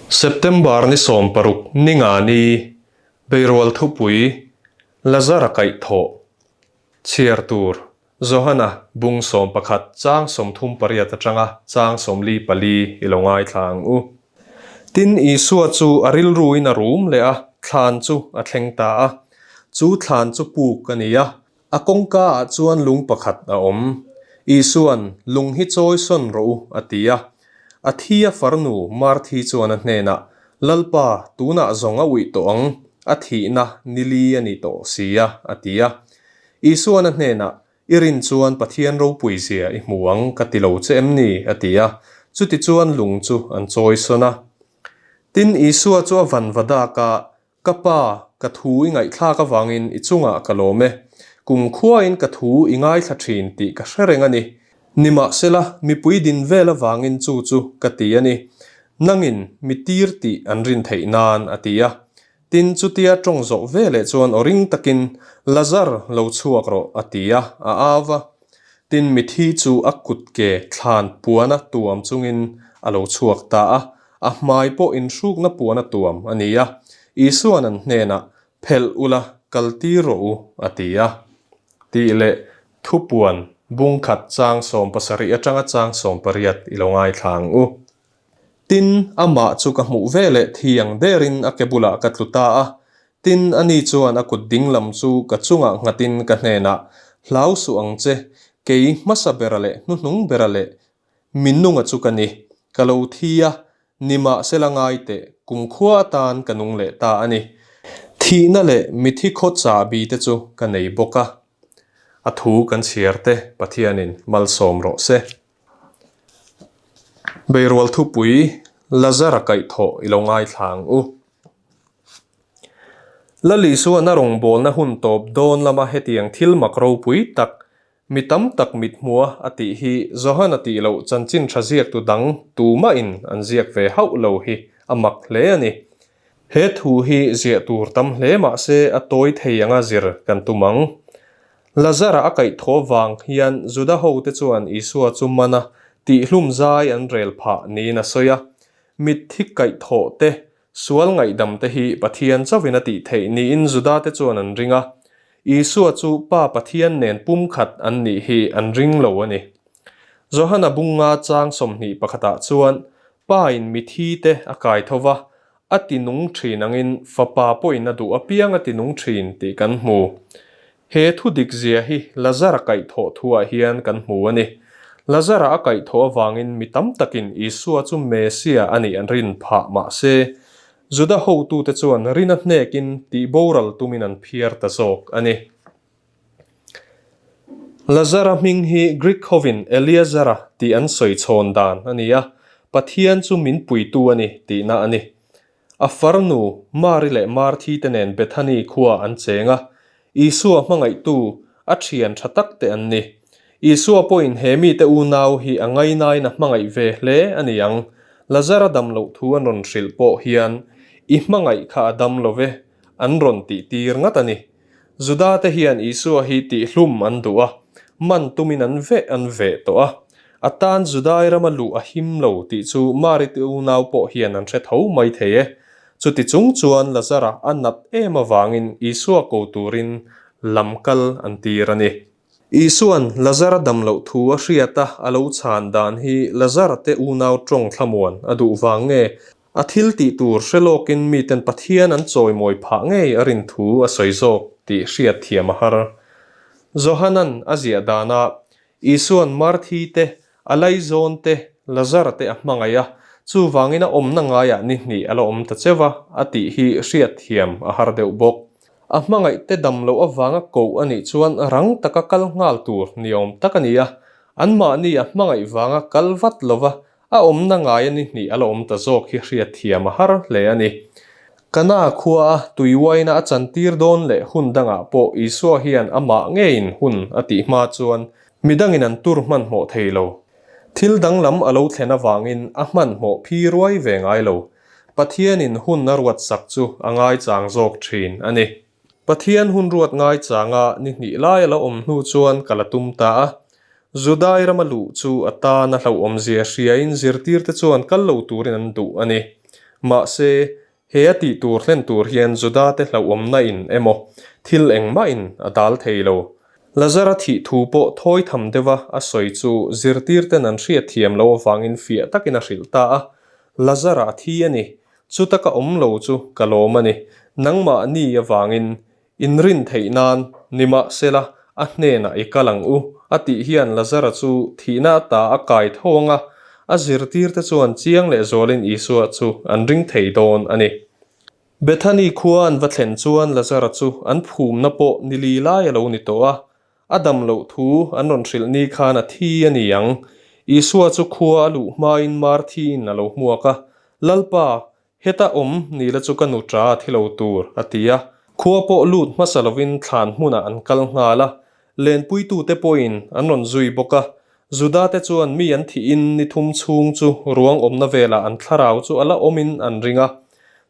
September ni 16 ninga ni Beirual thupui Lazara kaihthawh chhiar tur Johana bung 11 chang 38 atanga chang 44 i lo ngaithla ang u. Tin, Isua chu a rilruin a rum leh a, thlan chu a thleng ta a. Chu thlan chu puk a ni a, a kawngkaah chuan lung pakhat a awm. Isua'n, Lung hi chawi sawn rawh u, a ti a. A thi a farnu Marthi chuan a hnenah, Lalpa, tunah zawng a uih tawh ang, a thihna ni li a ni tawh si a, a ti a. Isua'n a hnenah, I rin chuan Pathian ropui zia i hmu ang ka ti lo che em ni? a ti a. Chutichuan lung chu an chawi sawn a. Tin, Isua chu a van va dak a, Ka Pa, ka thu i ngaihthlak avangin i chungah ka lawm e. Kumkhuain ka thu i ngaithla thin tih ka hre reng a ni. Nimahsela, mipui din vel avangin chu chu ka ti a ni. Nangin mi tir tih an rin theih nan, a ti a. Tin, chutia tawng zawh ve leh chuan aw ring takin, Lazar, lo chhuak rawh, a ti a, a au va. Tin, mithi chu a kut ke thlan puana tuam chungin a lo chhuak ta a, a hmai pawh inhrukna puana tuam a ni a. Isua'n an hnenah, Phelh ula, kal tir rawh u, a ti a. Tih leh thupuan bung khat chang 17 atanga chang 18 i lo ngaithla ang u. Tin, amah chu ka hmuh ve leh thiang derin a ke bulah ka tlu ta a. Tin, ani chuan a kut ding lam chu ka chungah nghatin ka hnenah, Hlau suh ang che, kei hmasa bera leh hnuhnung bera leh minunga chu ka ni. Ka lo thi a, nimahsela ngai teh, kumkhua atan ka nung leh ta a ni. Thihna leh mithi khaw chahbi te chu ka nei bawk a. A thu kan chhiar te Pathianin malsawm rawh se. Beirual thupui Lazara kaihthawh i lo ngaithla ang u. Lal Isuan a rawngbawlna hun tawp dawn lama hetiang thil mak ropui tak, mi tam tak mithmua a tih hi Johana tih loh chanchin tha ziaktu dang tumahin an ziak ve hauh lo hi a mak hle a ni. He thu hi ziah tur tam hle mah se a tawi thei anga zir kan tum ang. Lazara a kaihthawh vang hian Juda hote chuan Isua chu man a, tihhlum zai an rel phah niin a sawi a. Mitthi kaihthawh te, sual ngaihdam te hi Pathian chauhin a tih theih niin Juda te chuan an ring a. Isua chu Pa Pathian nen pumkhat an nih hi an ring lo a ni. Johana bunga chang 21 ah chuan Pa in mithi te a kai tho va, A ti nung thin angin fapa pawhin a duh apiang a ti nung thin tih kan hmu. He thu dik zia hi Lazara kaihthawh thuah hian kan hmu a ni. Lazara a kaihthawh avangin mi tam takin Isua chu Mesia a nih an rin phah mah se, Juda hotute chuan rina hnekin tihboral tumin an phiar ta zawk a ni. Lazara hming hi Greek hovin Eleazara tih an sawi chhawn dan a ni a, Pathian chu min puitu a ni tihna a ni. A farnu Mari leh Marthi te nen Bethany khua an cheng a, Isua hmangaihtu a thian tha tak te an ni. Isua pawhin he mite unau hi a ngainain a hmangaih ve hle a ni ang. Lazara dam loh thu an rawn hrilh pawh hian, I hmangaih kha a dam lo ve, an rawn tihtir ngat a ni. Juda te hian Isua hi tihhlum an duh a, man tumin an veh an veh tawh a. A tan Judai rama luh a him lo tih chu Mari te unau pawh hian an hre tho mai thei e. Chuti chung chuan Lazara a nat em avangin Isua ko turin lam kal an tir a ni. Isua'n Lazara dam loh thu a hriat a, a lo chhan dan hi Lazara te unau tawng thlamuan a duh vang nge A thil tih tur hre lawkin miten Pathian an chawimawi phah ngei a rin thu a sawi zawk tih hriat thiam a har. Johanan a ziah danah Isua'n Marthi te, a laizawn te, Lazara te a hmangaih a, chuvangin a awmna ngaiah ni hnih a la awm ta cheu a, a tih hi hriat thiam a har deuh bawk. A hmangaih te dam loh avanga koh a nih chuan rang taka kal nghal tur ni awm tak a ni a, anmahni a hmangaih vanga kal vat lova A awmna ngai a ni hnih a la awm ta zawk hi hriat thiam a har hle a ni. Kana khua a tui uaina a chantir dawn leh hun dangah pawh Isua hian amah ngeiin hun a tih hma chuan midangin an tur hmanhmawh thei lo. Thil danglam a lo thlen avangin a hmanhmawh phi ruai ve ngai lo. Pathianin hun a ruatsak chu a ngaichang zawk thin a ni. Pathian hun ruat ngaichanga ni hnih lai a la awm hnu chuan ka la tum ta a. Judai rama luh chu a tan a hlauhawmzia hriain zirtirte chuan kal lo turin an duh a ni. Mahse, he a tih tur hlen tur hian Judate hlauhawmna in emaw thil engmah in a dal thei lo. Lazara thih thu pawh thawi tham deuha a sawi chu zirtirten an hriatthiam loh avangin fiah takin a hrilh ta a, Lazara a thi a ni, chuta ka awm lo chu ka lawm a ni, nangmahni avangin Inrin theih nan, nimahsela, a hnenah i kal ang u, a tih hian Lazara chu thihna ata a kai tho ang a, a zirtirte chuan chiang leh zualin Isua chu an ring thei dawn a ni. Bethany khua an va thlen chuan Lazara chu an phumna pawh ni li lai a lo ni tawh a, a dam loh thu an rawn hrilh ni khan a thi a ni ang. Isua chu khua a luh hmain Marthiin a lo hmuak a, Lalpa, Heta awm ni la chu ka nu ṭa a thi lo tur, a ti a. Khua pawh lut hmasa lovin thlan hmunah an kal nghal a, lenpuitute pawhin an rawn zui bawk a. Judate chuan mi an thihin ni thum chhung chu ruang awmna velah an thlarau chu a la awmin an ring a.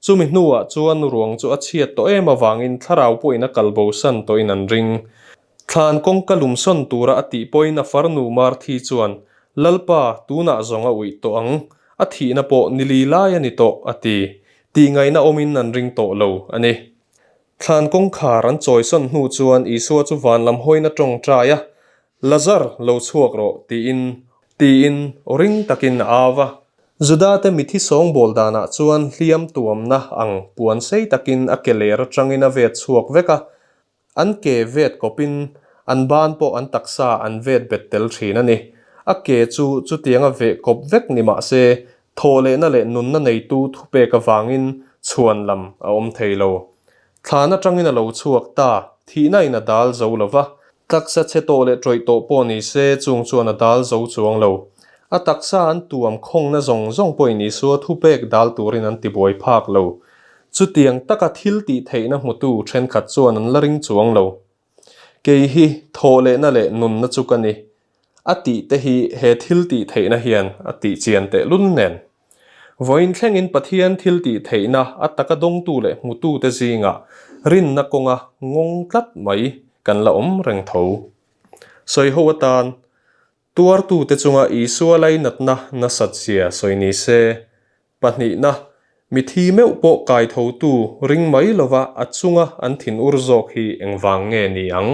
Chumi hnuah chuan ruang chu a chhiat tawh em avangin thlarau pawhin a kal bosan tawhin an ring. Thlan kawngka lumsawn tura a tih pawhin a farnu Marthi chuan, Lalpa, tunah zawng a uih tawh ang, a thihna pawh ni li lai a ni tawh, a ti. Tihngaihna awmin an ring tawh lo a ni. Thlan kawngkhar an chawisawn hnu chuan Isua chu van lam hawiin a tawngtai a, Lazar, lo chhuak rawh, tiin, tiin aw ring takin a au a. Judate mithi sawngbawl danah chuan hliam tuamna ang puan sei takin a ke ler atangin a vet chhuak vek a, An ke vet kawpin an ban pawh an taksa an vet bet tel thin a ni. A ke chu chutianga veh kawp vek ni mah se, thawhlehna leh nunna neitu thupek avangin chhuan lam a awm thei lo. Thlan atangin a lo chhuak ta, thihna in a dal zo lo va, taksa chhe tawh leh tawih tawh pawh ni se chung chuan a dal zo chuang lo. A taksa an tuam khawngna zawng zawng pawhin Isua thupek dal turin an tibuai phak lo. Chutiang taka thil tih theihna hmutu thenkhat chuan an la ring chuang lo. Kei hi thawhlehna leh nunna chu ka ni. A tih te hi he thil tih theihna hian a tih chian teh lun nen. Vawiin thlengin Pathian thil tih theihna a taka dawngtu leh hmutute zingah rinna kawnga ngawng tlat mai kan la awm reng tho. Sawiho atan tuartute chunga Isua lainatna nasat zia sawi ni se, Pahnihna, mithi meuh pawh kaithotu ring mai lova a chunga an thinur zawk hi engvang nge ni ang?